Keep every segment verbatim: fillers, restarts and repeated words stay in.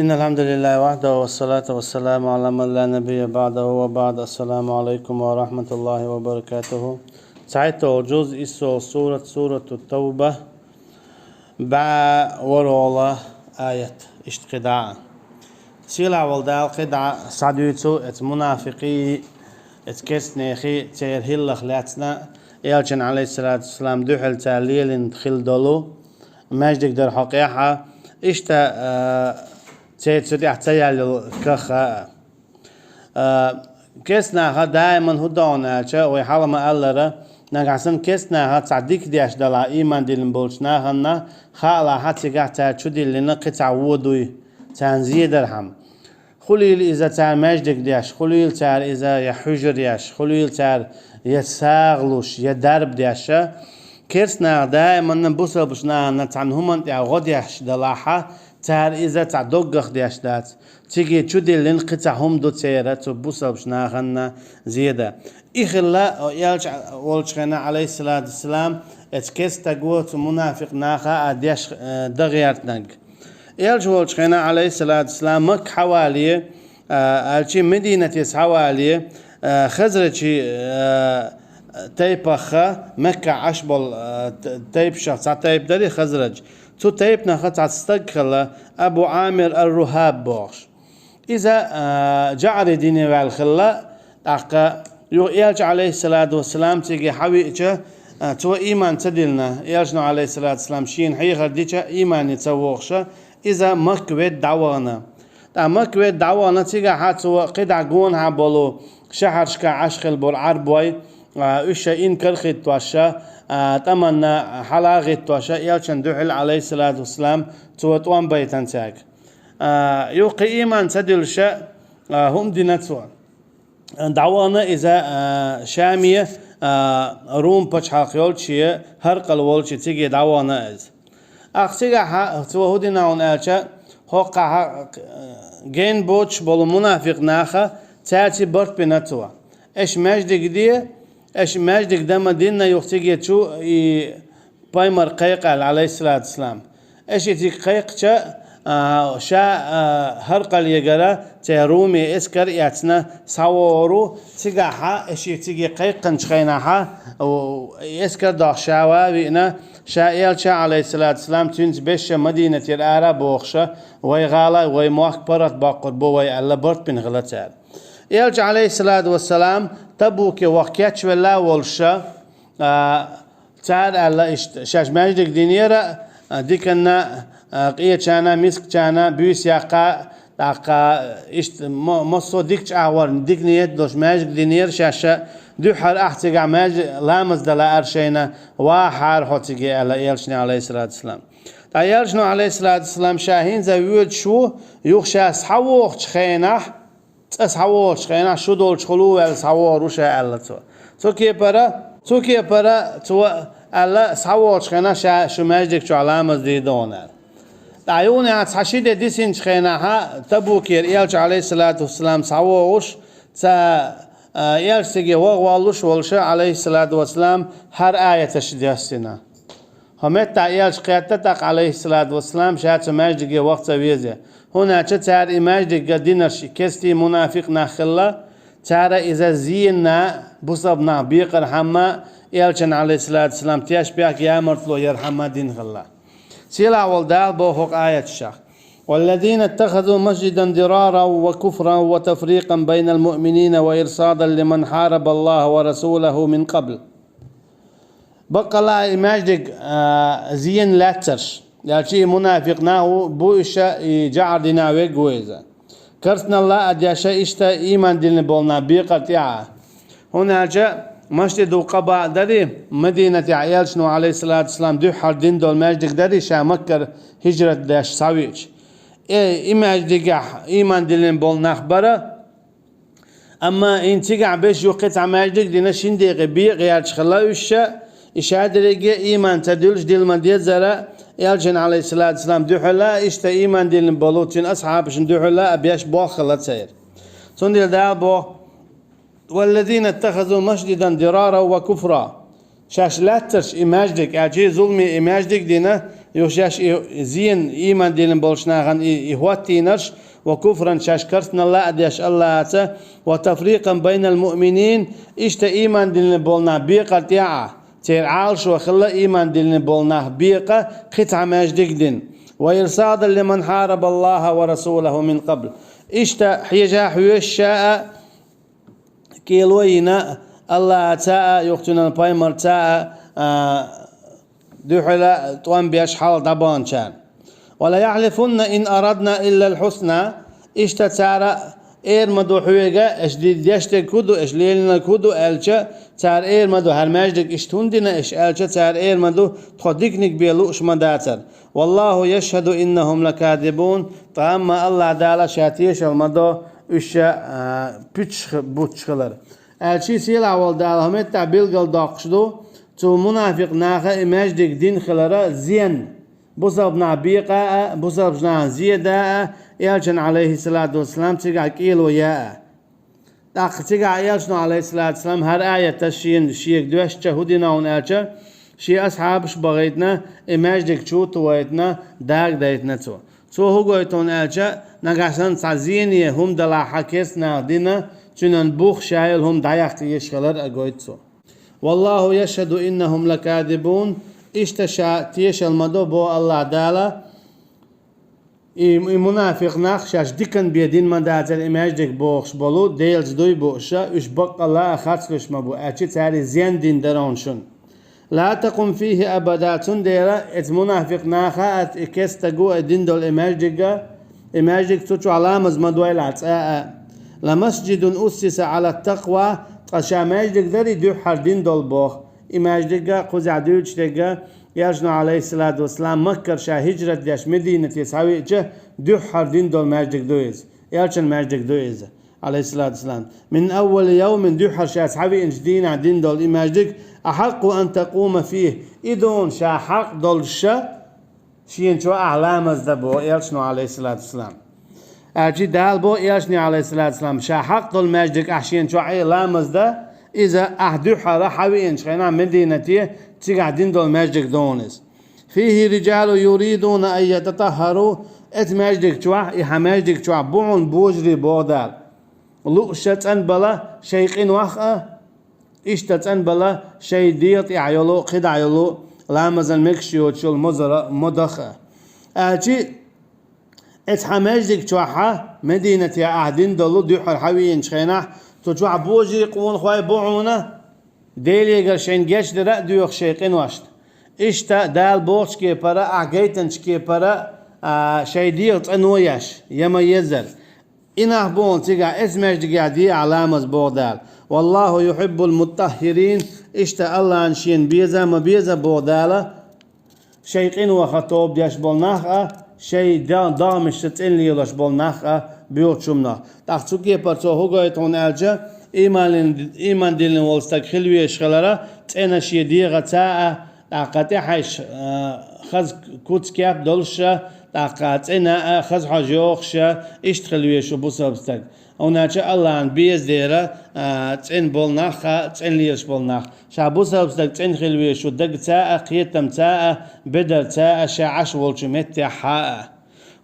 إن الحمد لله وحده والصلاة والسلام على من لا نبي بعده وبعد. السلام عليكم ورحمة الله وبركاته. ЦхьайтталгӀа жуз, иссалгӀа сурат, сурату Тавба, бӀаь ворхӀалгӀа аят. Иштта кхидӀа. Сийлахь волу Дала кхидӀа схьадуьйцу эца мунафикъий, эца керстанехий, церан хӀиллах лаьцна, элчан, Ӏалайхиссалату вассалам, дуьхьал цара лелийна хилла долу маьждиг дара хьокъехь, иштта, а, церан цу тӀехь ца яьлла кхаъ. А, керстанаха даиман хӀун догӀу аьлча, вай хьалха ма-аллара, нагахь санна керстанаха цхьа дика деш далахь, ийман диллина болчу нахана хаалахь, цигахь цара чудиллина кхин цхьа вон дуй, царна зедархьама. Хуьлийла иза цара маьждиг деш, хуьлийла цара иза я хьуьжар еш, хуьлийла цара я сагӀа луш, я дарба деш. Керстанаха даиманна бусалбачу нахана цхьана хӀуманна тӀехь гӀо деш далахь, цара иза цхьа доггах деш дац. Цига чудиллина кхин цхьа хӀума ду церан цу бусалбачу нахана зеда. И хилла, о, элча волчу хенахь, Ӏалайхиссалату вассалам, эца керста стага цу мунафикъ наха а деш, э, дан гӀертанарг. Элча волчу хенахь, Ӏалайхиссалату вассалам, Макка схьавале, а, аьлчи Мединате схьавале, а, Хазрачи, а, тайпаха, Макка Ӏаш болу, а, т-, тайпашах цхьа тайпа дари Хазрач. Цу тайпанах цхьа стаг хилла, Абу Ӏамир ар-Рухаб бохуш. Иза, а, жаӀари дине ваьлла хилла, тӀаккха юха элча, Ӏалайхиссалату вассалам, цига схьавеъча, а, цо ийман ца диллина, элчано, Ӏалайхиссалату вассалам, шена хьехар дича, иймане ца вохуша, иза Макка ведда дӀавахана. ТӀаккха Макка ведда дӀавахана, цигахьа цо кхидӀа гонахьа болу шахьаршка Ӏаш хилла болу Ӏарбой, а, уьш ша инкар а хӀиттоша, а, тӀаманна хьала а хӀиттоша, элчан дуьхьал, Ӏалайхиссалату вассалам, цо тӀом байтан цаьрга. А, юха кхин ийман ца дуьллуша, а, хӀума дина цо. ДӀавахана иза, а, Шаме, а, Рум пачхьалкх йолчу, ХӀаркъала волчу цига дӀавахана иза. Ахь цигахьа цо хӀун дина хьуна аьлча, хӀоккхахьа, а, гена боцуш болу мунафикъ наха цаьрци барт бина цо. Эш маьждиг де, эш маьждиг дан ма динна юха цига чу и пайхамар кхайкхаьлла, Ӏалайхиссалату вассалам. Эш и цига кхайкхача, а, ша, а, ХӀаркъалегара церан Руме эскар а эцна схьавогӀур ву, цигахьа, эш и цига кхайкханчу хенахьа, у, эскар дохуш ша ван а виъна, ша элча, Ӏалайхиссалату вассалам, цуьнца беша Мадинатера ара а бохуша, вай гӀала, вай мохк паргӀат боккхур бу вай аьлла, барт бина хилла цара. Элча, Ӏалайхиссалату вассалам, Табуке ваха кечвелла а волуша, а, цара аьлла иштта, шаьш маьждиг динера, а, диканна, а, къечарна, мискачарна, буьйса яккха, тӀаккха иштта мо-, массо а дикачу агӀор дика ниет долуш маьждиг динера шаьш, дуьххьара ахь цигахь маьждиг ламаз дала ара шайна, вахахьара хьо цига аьлла элчане, Ӏалайхиссалату вассалам. Ткъа элчано, Ӏалайхиссалату вассалам, ша хӀинца воьдуш ву, юха ша схьавогӀучу хенахь, цкъа схьавогӀучу хенахь, шу долчу хула ваьлла схьавогӀур ву ша аьлла цо. Цу кепара, цу кепара цо аьлла, схьавогӀучу хенахь ша шу маьждиг чохь ламаз дийр ду хьуна аьлла. Ткъа юха цхьа ши де дисинчу хенахьа Табукера элча, Ӏалайхиссалату вассалам, схьавогӀуш, ца, а, элча цига ваха воллуш волуша, Ӏалайхиссалату вассалам, хӀара аяташ доьссина. ХӀокху меттехь элча кхетта тӀаккха, Ӏалайхиссалату вассалам, ша цу маьждиге ваха ца веза. ХӀунда аьлча цара и маьждиг динарш керстий мунафикъ нах хилла, цара иза зенна бусалба нах бекъархьама, элчан, Ӏалайхиссалату вассалам, тешнабехк, ямартло ярхьама дина хилла. Сийлахь волу Дала боху хӀокху аяташах: والذين اتخذوا مسجدا ضرارا وكفرا وتفريقا بين المؤمنين وإرصادا لمن حارب الله ورسوله من قبل. Баккъалла и маьждиг, а, зен лаьццарш, аьлча и мунафикъ нах ву, бу иша и жаӀар дина вег ву иза. Карсналла а деша иштта ийман дина болу нах бекъар тӀехьа. ХӀунда аьлча Масжиду Къаба дари, Мадинатехь элчано, Ӏалайхиссалату вассалам, дуьххьара дина долу маьждиг дари, ша Маккара хӀижрат деш схьавеъча. Э, и маьждигехь ийман дина болу нах бара, амма хӀинца цигахь беш юххе цхьа маьждиг дина шин декъе бекъа гӀерташ хилла уьш, и ша дерриге а ийман ца дуьллуш дилла ма дезара, элчан, Ӏалайхиссалату вассалам, дуьхьала а, иштта ийман дина болу цуьнан асхьабашна дуьхьала а беш болх хилла церан. Цундела Дала боху: والذين اتخذوا مسجدا ضرارا وكفرا. Шаьш лаьццарш и маьждиг, аьлча зуламе и маьждиг дина, Юха шаьш и зен, иман диллина болчу нахана и, и хӀоттийнарш, ва куфран, шаьш керстаналла а деш Аллахьаца, ва тафрикъан байнал муъминин, иштта иман диллина болу нах бекъар тӀехь а, церан Ӏалашо хилла иман диллина болу нах бекъа кхин цхьа маьждиг дина. Ва ирсадан лиман хьараба Аллахьа ва расулахьу мин къабл. Иштта хьежа хьоьжуш ша а, кӀело а йина, Аллахьаца а, юха цуьнан пайхамарца а, а, дуьхьала тӀом беш хьалха дӀабаханчарна. Ва ла яхьлифунна ин арадна иллал хьусна, иштта цара эр ма ду хьоьга, аша ди-, деш дерг хӀун ду, аша лелийнарг хӀун ду аьлча, цара эр ма ду, хӀара маьждиг иштта хӀунда дина аша аьлча, цара эр ма ду, тхо диканиг бен лууш ма дацара. Валлахьу яшхьаду иннахьум лакадибун, ткъа амма Аллахь Дала ша тешал ма до, уьш ша, а, пуьчаш хи-, бутташ хилар. Аьлча сийлахь волу Дала хӀокху меттехь билгалдоккхуш ду, цу мунафикъ наха и маьждиг дина хилар зен, бусалба нах бекъа а, бусалба нахана зе а да а, элчанна, Ӏалайхьиссалату вассалам, цигахь кӀело ян а. ТӀаккха цигахь элчано, Ӏалайхьиссалату вассалам, хӀара аят шена, шега доьшча хӀун дина хьуна аьлча, шен асхьабаш бахийтина, и маьждиг чу а тухийтина, дагадайтина цо. Цо хӀун гойту хьуна аьлча, нагахь санна цхьа зене хӀума далахь хьан керстанаха дина, цуьнан бух ша йолу хӀума дӀаяккха езаш хилар а гойту цо. Валлахьу яшхьаду иннахьум лакадибун, иштта ша тешал ма до боху Аллахь Дала, и, и мунафикъ нах шаьш диканиг бен дина ма дацара и маьждиг бохуш болу, Делаца дуй бууш, уьш баккъалла а харцлуьйш ма бу, аьлча цара и зен дина дара хьуна шуна. Ла такъум фийхьи абада, цундела эца мунафикъ наха а, и керстаго а дина долу и маьждига, и маьждиг цу чохь ламаз ма дойлахь цкъа а. Ла масджидун уссиса Ӏала такъва, ткъа ша маьждиг дарий дуьххьара дина долу боху. И маьждига, кхузахь дуьйцуш дерга, элчано, Ӏалайхьиссалату вассалам, Маккара ша хӀижрат деш Мединате схьавеъча дуьххьара дина долу маьждиг ду иза. Элчан маьждиг ду иза. Ӏалайхьиссалату вассалам. Мин аввали явмин, дуьххьара ша схьавеъначу дийнахь дина долу и маьждиг, ахьакъу ан такъума фийхьи, и дуна ша хьакъ долуш ша, шена чохь ахь ламаз дан боху элчано, Ӏалайхьиссалату вассалам. Аьлча Дала боху элчане, Ӏалайхьиссалату вассалам, ша хьакъ долу маьждиг ахь шена чохь а ламаз дан, иза ахь дуьххьара схьавеъначу хенахь Мединате цигахь дина долу маьждиг ду хьуна иза. Фийхьи риджалу юридуна ан ятатаххару, эца маьждиг чохь, и хьан маьждиг чохь бу хьуна божарий боху Дала. Лууш ша цӀанбала шайн къинойх а, иштта цӀанбала шайн дегӀа тӀехь йолу, кхидӀа йолу, ламазан мегаш йоцуш йолу мозара, модах а. Аьлча, эца хьан маьждиг чохь, Мединате ахь дина долу дуьххьара схьавеъначу хенахь, цу чохь божарий къонахой бу хьуна, Делегара шайна гечдара а доьхуш шайн къиношна. Иштта Дала бохучу кепара, ахь гайтинчу кепара, а, шайн дегӀ цӀано еш, я ма-еззара. И нах бу хьуна цигахь эца маьждигехь де ахь ламаз боху Дала. Валлахьу юхьиббул муттаххирин, иштта Аллахьна шена беза а ма беза боху Дала, шайн къинойх а тоба деш болу нах а, шайн да-, догӀмашца цӀена лелош болу нах а боьлхучу хӀуманах. ТӀаккха цу кепара цо хӀун гойту хьуна аьлча, иман, иман диллина волу стаг хила везаш хилар а, цӀена шен дегӀаца а, тӀаккха тӀаьхьайш, а, хаза куц-кеп долуш а, тӀаккха цӀена а, хаза хьожа йогӀуш а, иштта хила везаш ву бусалба стаг. ХӀунда аьлча Аллахьна беза дера, а, цӀена болу нах а, цӀена лелаш болу нах. Ша бусалба стаг цӀена хила везаш ву дагца а, кхетамца а, бедарца а, ша Ӏаш волчу меттехь а.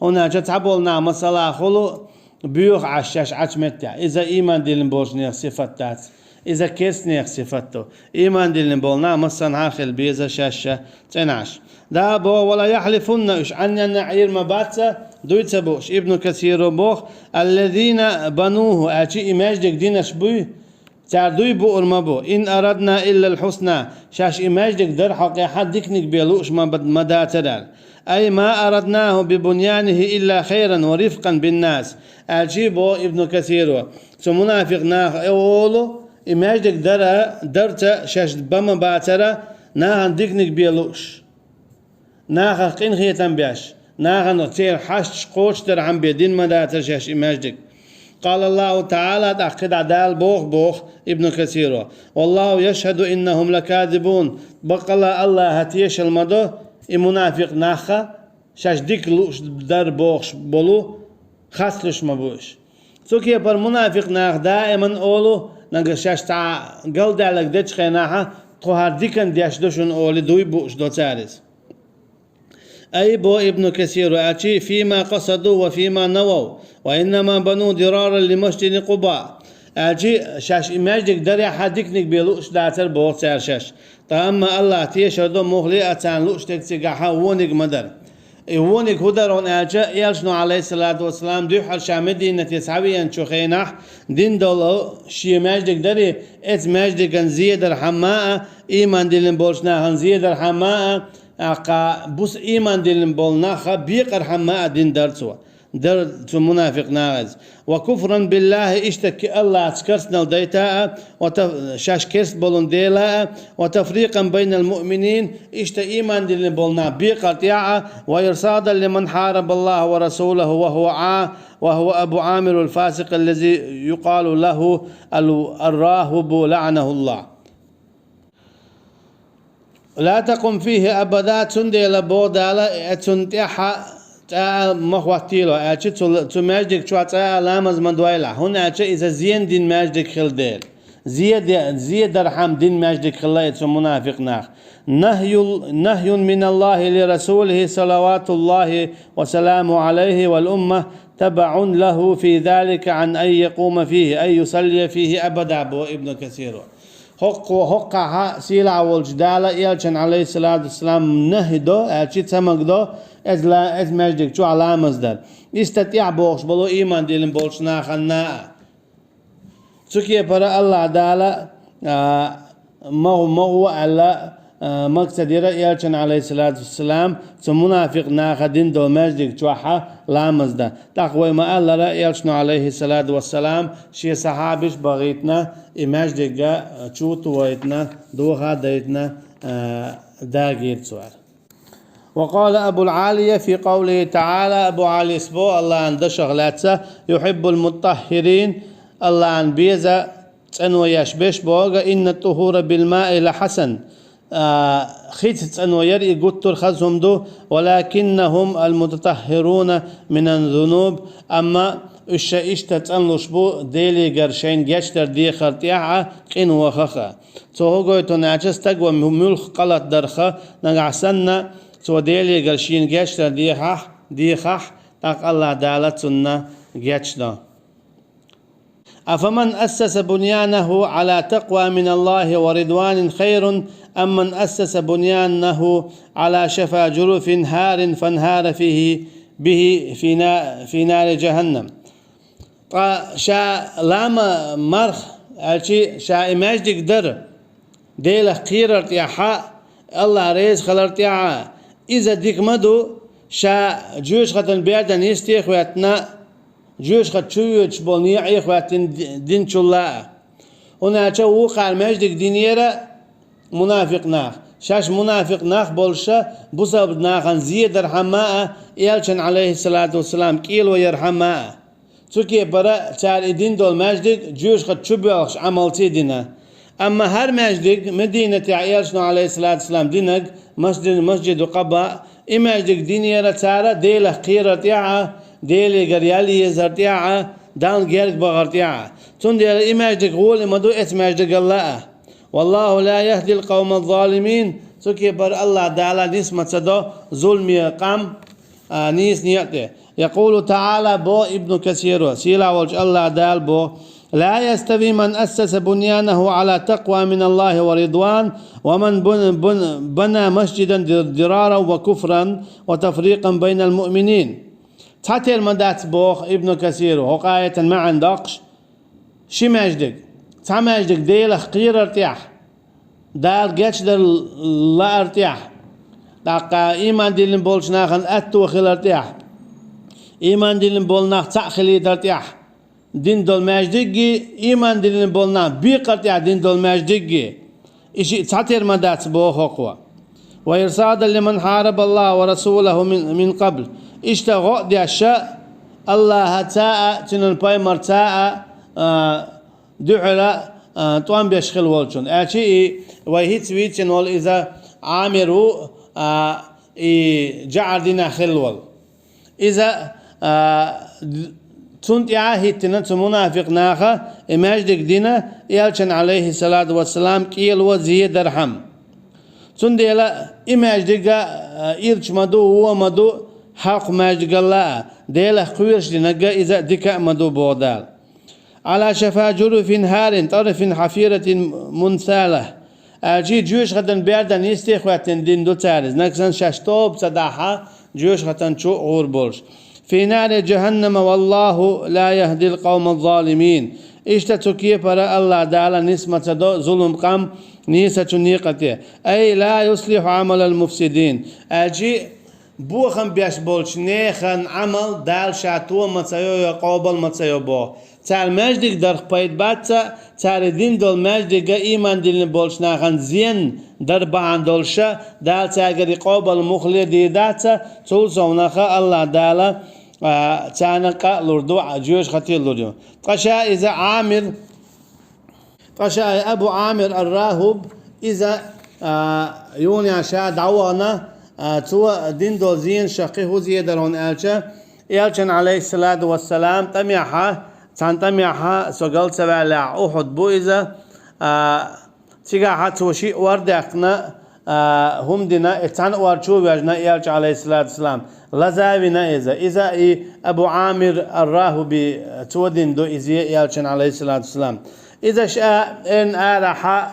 ХӀунда аьлча цхьаболу нах, масала, хуьлу боьха Ӏаш шаьш Ӏачу меттехь. Иза иман диллина болчу нехан сифат дац. Иза керстанех сифат ду. Иман диллина болу нах массанхьа а хила беза шаьш ша цӀена Ӏаш. Дала боху, ва ла яхьлифунна, уьш Ӏанненна Ӏийр ма бац, дуй ца бууш. Ибну Касиро боху, аллазина бануху, аьлча и маьждиг динарш буй, цара дуй буур ма бу. Ин арадна иллал хьусна, шаьш и маьждиг дар хьокъехьа диканиг бен лууш ма, ма дацара аьлла. Ай ма араднаху би буньянихи илла хайран ва рифкъан биннас. Аьлчий боху Ибну Касиро. Цу мунафикъ наха олу, и маьждиг дара, дарца шаьш бан ма бацара, нахана диканиг бен лууш. Нахах къинхетам беш, нахана церан хьашташ кхочушдархьама бен дина ма дацара шаьш и маьждиг. Къала Аллаху ТаӀала, тӀаккха кхидӀа Дала боху, боху Ибну Касиро. Валлаху яшхаду иннахум лакадибун. Баккъалла Аллаха тешал ма до, и мунафикъ нахха шаьш дика лууш дар бохуш болу, хастлуьйш ма бу уьш. Цу кепара мунафикъ наха даиман олу, нагахь шаьш цхьа галдаьлларг дечу хенахьа, тхо хӀара дикан деш ду шуна олий, дуй бууш до цара иза. أي бо Ибну Касира, аьлча, فيما قصدوا وفيما نووا، وإنما بنوا ضرارا لمسجد قباء. Аьлча, шаьш и маьждиг дарехьа диканиг бе лууш дацар боху цара шаьш. Ткъа амма Аллахь тешар до, муххале а царна лууш дерг цигахьа вониг ма дара. И вониг хӀун дара аьлча, Элчано, عليه الصلاة والسلام, дуьххьара ша Мединате схьавеанчу хенахь дина долу шен маьждиг дарий, эцу маьждиган зе дархьама а, ийман диллина болчу нахана зе дархьама а, тӀаккха буса ийман диллина болу нахха бекъархьама а дина дара цо. Дара цу мунафикъ наха иза. وكفرا بالله, иштта ки-, Аллахьца керстанал дайта а, ва таф-, шаьш керст болун дела а, وتفريقا بين المؤمنين, иштта ийман диллина болу нах бекъар тӀехь а, وإرصادا لمن حارب الله ورسوله وهو عا-، وهو أبو عامر الفاسق الذي يقال له ال-، الراهب لعنه الله. لا تقم فيه أبدا, цундела боху Дала, э, цунна тӀехьа цкъа а ма хӀоттийла, аьлча цу, цу маьждиг чохь цкъа а ламаз ма дойла, хӀунда аьлча иза зен дина маьждиг хила дела. Зе де-, зе дархьама дина маьждиг хилла и цу мунафикъ нах. نهي، نهي من الله لرسوله صلوات الله وسلامه عليه والأمة تبع له في ذلك عن أن يقوم فيه، أن يصلي فيه أبدا, боху Ибну Касира. ХӀокхо-, хӀокхахьа сийлахь волчу Дала Элчан, عليه الصلاة والسلام, нахӀи до, аьлча цамаг до, эза ла-, эза маьждиг чохь ламаз дар. Иштта тӀехь бохуш болу ийман диллина болчу нахана а. Цу кепара Аллахь Дала, а, магӀу, магӀу аьлла, а, маг ца дира Элчан, عليه الصلاة والسلام, цу мунафикъ наха дина долу маьждиг чохьа ламаз дан. ТӀаккха вай ма-аллара, Элчано, عليه الصلاة والسلام, шен сахьабаш бахийтина, и маьждигга чу тувайтина, доха а дайтина, а, дагийра цара. وقال أبو العالية في قوله تعالى, Абу Ӏалис бо Аллахьан дашах лаьцна, يحب المطهرين, Аллахьан беза цӀано еш беш боху, إن الطهور بالماء لحسن, а, хица цӀано яр и гуттар а хаза хӀума ду, ولكنهم المتطهرون من الذنوب, амма уьш ша иштта цӀанлуш бу Делигара шайна гечдар дехар тӀехь а, къинойх а. Цо хӀун гойту аьлча, стаг ван муьлхха къа латдарх, нагахь санна цо Делигара шена гечдар дехахь, дехахь, тӀаккха Аллахь Дала цунна гечдо. أفمن أسس بنيانه على تقوى من الله ورضوان خير أم من أسس بنيانه على شفا جرف هار فانهار فيه، به في نا-، في نار جهنم. Ткъа ша лама марх, аьлча ша и маьждиг дара, Делах кхерар тӀехьа, Аллахь реза хилар тӀехьа, иза дика ма ду, ша жоьжахатан бердан йисте а хӀоьттина, жоьжахат чу воьдуш болу некъе а хӀоьттина ди-, динчул а. ХӀунда аьлча вукхара маьждиг динера мунафикъ нах. Шаьш мунафикъ нах болуша, бусалба нахана зе дархьама а, Элчан, عليه الصلاة والسلام, кӀело ярхьама а. Цу кепара цара и дина долу маьждиг жоьжахат чу боьлхуш Ӏамалций дина. Амма хӀара маьждиг, Мединатехь Элчано, عليه الصلاة والسلام, динарг, масджид-, масджиду Къаба, и маьждиг динера цара Делах кхерар тӀехьа, Делигара ял езар тӀехьа, Далла герга бахар тӀехьа. Цундела и маьждиг гӀоли ма ду эцу маьждигалла а. والله لا يهدي القوم الظالمين. Цу кепара Аллахь Дала нис ма ца до зуламе къам, а, нийса некъа тӀе. يقول تعالى, бо Ибну Касиро, сийлахь волчу Аллахь Дала бо: لا يستوي من أسس بنيانه على تقوى من الله ورضوان ومن بن-، بن-، بنى مسجدا ضرارا وكفرا وتفريقا بين المؤمنين. Цхьатера ма дац, боху Ибну Касиро, хӀокху аятан маьӀна доккхуш, ши маьждиг, цхьа маьждиг Делах кхерар тӀехь, Дала гечдар лаар тӀехь, тӀаккха ийман диллина болчу нахана аьтто хилар тӀехь, ийман диллина болу нах цхьаъ хилийтар тӀехь, дина долу маьждигги, ийман диллина болу нах бекъар тӀехь дина долу маьждигги, и шиъ цхьатера ма дац, боху хӀокхо. وإرصادا لمن حارب الله ورسوله من، من قبل. Иштта гӀо а дешша, Аллахьаца а, цуьнан пайхамарца а, а, дуьхьала, а, тӀом беш хила волчунна. Аьлча и вай хӀинца вийцина волу иза Ӏамир ву, а, и жаӀар динехь хилла волу. Иза, а, д-, цунна тӀаьхьа а хӀиттина цу мунафикъ наха и маьждиг дина, Элчан, عليه الصلاة والسلام, кӀело зе дархьама. Цундела и маьждиг а, а, ирча ма ду, вон ма ду, хьалха маьждигал а, Делах кхоьруш динарг а, иза дика а ма ду, боху Дала. «Ӏала шафа журфин хьарин, тӀарфин хьафиратин мунсалахь», аьлча, жоьжахатин бердан йисте хӀоьттина дин ду цара иза, нагахь санна шаьш тоба ца дахь а, жоьжахатин чу гӀур болуш. «Фи нари жаханнама, валлаху ла яхьдил къавмаз-залимин». Иштта цу кепара АллахӀ Дала нис ма ца до зулам къам нийсачу некъа тӀе. «Ай ла юслихьу Ӏамалал муфсидин». Аьлча, бохам беш болчу нехан Ӏамал Дала Ша тома ца йо, я къобал ма ца йо боху. Цара маьждиг дарх пайда бац а, цара дина долу маьждиг а ийман диллина болчу нахана зен дар бахьана долуш а, Дала цаьргара и къобал муххале дийр дац а, цул совнаха АллахӀ Дала, а, царна къа а лур ду, а, жоьжахати а лур ю. Ткъа ша иза Ӏамир, ткъа ша Абу Ӏамир ар-РахӀуб, иза, а, юха ша дӀавахана, а, цо дина долу зенаш кхин хӀун зен дара хьуна аьлча, Элчан, Ӏалайхиссалату вассалам, тӀамехьа, цхьана тӀамехьа со гал ца ваьллехь, Ухьуд бу иза, а, цигахьа цо шиъ ор даьккхина, а, хӀума дина, и цхьана ор чу а воьжна Элча, Ӏалайхиссалату вассалам, лаза а вина иза. Иза и Абу Ӏамир ар-РахӀуби, цо дина ду иза Элчан, Ӏалайхиссалату вассалам. Иза ша эрна арахьа,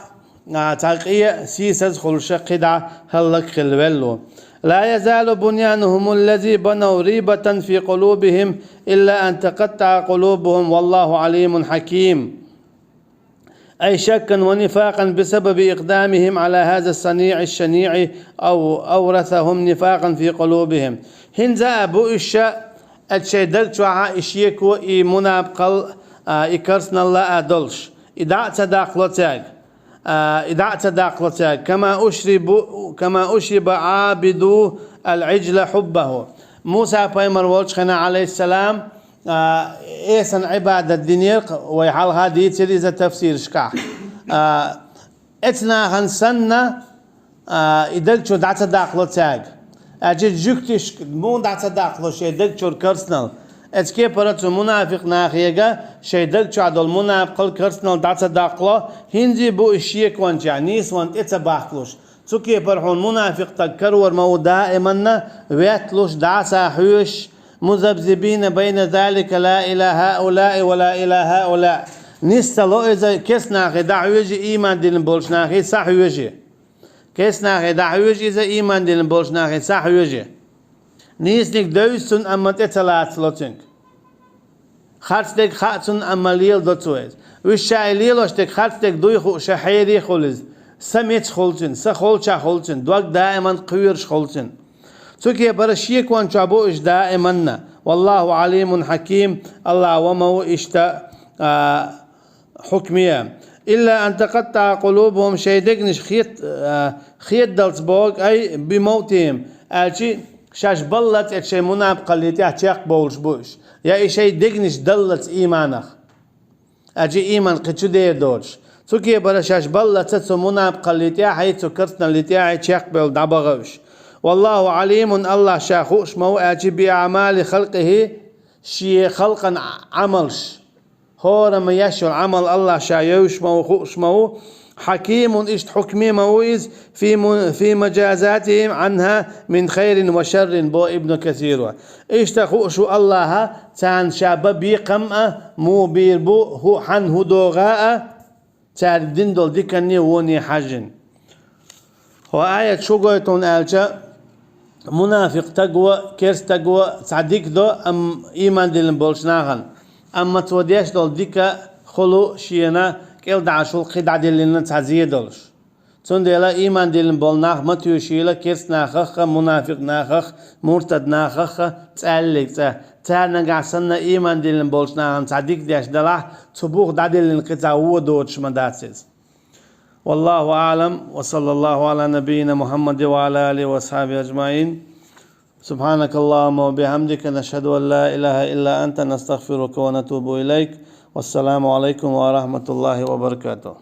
а, цхьа къе а, сийсаз а хуьлуш а кхидӀа хӀаллакьхилла велла ву. «Ла язалу буньянухумул лази банав рийбатан фи къулубихим, илла ан такъаттаӀа къулубухум, валлаху Ӏалимун хьаким». Ай шаккан ва нифакъан бисабаби икъдамихим Ӏала хаза саниӀи шаниӀи ав аврасахум нифакъан фи къулубихим. ХӀинца а бу уьш ша, оцу шайн даг чохь а и шеко, и мунапкъал, а, и керстаналла а долуш. И дӀа а ца даккхало цаьрга. А, и дӀа а ца даккхало цаьрга. Кама ушрибу, кама ушриба Ӏабиду ал-Ӏижла хьуббаху. Муса пайхамар волчу хенахь, Ӏалайхиссалам, а, эсан Ӏибадат динера-кх, вай хьалха дийцира иза тафсирашкахь. А, эцу нахана санна, а, и даг чу дӀа ца даккхало цаьрга. Аьлча жуьгтишка муха дӀа ца даккхало шайн даг чуьра керстанал? Эцу кепара цу мунафикъ нахега шайн даг чохь долу мунапкъал, керстанал дӀа ца даккхало, хӀинца а бу и шекончехь, нийсонан тӀе ца баккхалуш. Цу кепара хьуна мунафикъ стаг карор ма ву даиманна, ветталуш, дӀаса хьоьжуш, музабзибина байна залика ла ила хӀаулаи ва ла ила хӀаулаи. Нисса ло иза, керста нахе дӀахьоьжу, ийман диллина болчу нахе схьахьоьжу. Керста нахе дӀахьоьжу иза, ийман диллина болчу нахе схьахьоьжу. Нийсаниг девза цунна, амма тӀе ца лацало цуьнга. Харц дерг хаьа цунна, амма леладо цо иза. Уьш ша и лелош дерг, харц дерг дуй хууш а, хьерий хуьлу иза. Са меца хуьлу цуьнан, са холчохь хуьлу цуьнан, дог даиман кхоьруш хуьлу цуьнан. Цу кепара шекон чохь бу уьш даиманна. Валлаху Ӏалимун хьаким, АллахӀ ва ма ву иштта, а, хьукме. Илла ан такъаттаӀа къулубухум, шайн дегнаш хет-, а, хедалц боху, ай, бимавтихим, аьлча, шаьш баллалц эцу шайн мунапкъалле тӀехь чекхбовлуш бу уьш, я и шайн дегнаш даллалц ийманах, аьлча ийман кхин чу дер доцуш. Цу кепара шаьш баллалц цу мунапкъалле тӀехь а, цу керстаналле тӀехь а чекхбевлла дӀабаха уьш. Валлаху Ӏалимун, АллахӀ Ша хууш ма ву, аьлча, би аӀмали халкъихи, Шен халкъан Ӏамалш. ХӀора ма еш йолу Ӏамал АллахӀ Ша йовзуш ма ву, хууш ма ву, хьакимун, иштта хьукме ма ву Иза, фи му-, фи мажазатихим Ӏанха мин хайрин ва шаррин, бо Ибну Касира. Иштта хууш ву АллахӀа, царна Ша бан бекхам а, муха бийр бу, хӀу-, хьанна хӀун догӀа а, цаьрга дина долу диканне а, воне а хьаьжжина. ХӀо аят шу гойту хьуна аьлча, мунафикъ стаго, керста стаго цхьа дика до, амма ийман диллина болчу нахана, амма цо деш долу дика хуьлу шена кӀелдӀашул кхин дӀадиллина цхьа зен долуш. Цундела ийман диллина болу нах ма тоьшийла керста нахах а, мунафикъ нахах а, муртад нахах а цӀаьллиг цӀа. Цара нагахь санна ийман диллина болчу нахана цхьа дика деш далахь, цу бух дӀадиллина кхин цхьа вон доцуш ма дац иза. والله أعلم، وصلى الله على نبينا محمد وعلى آله وأصحابه أجمعين. سبحانك اللهم وبحمدك، نشهد أن لا إله إلا أنت، نستغفرك ونتوب إليك. والسلام عليكم ورحمة الله وبركاته.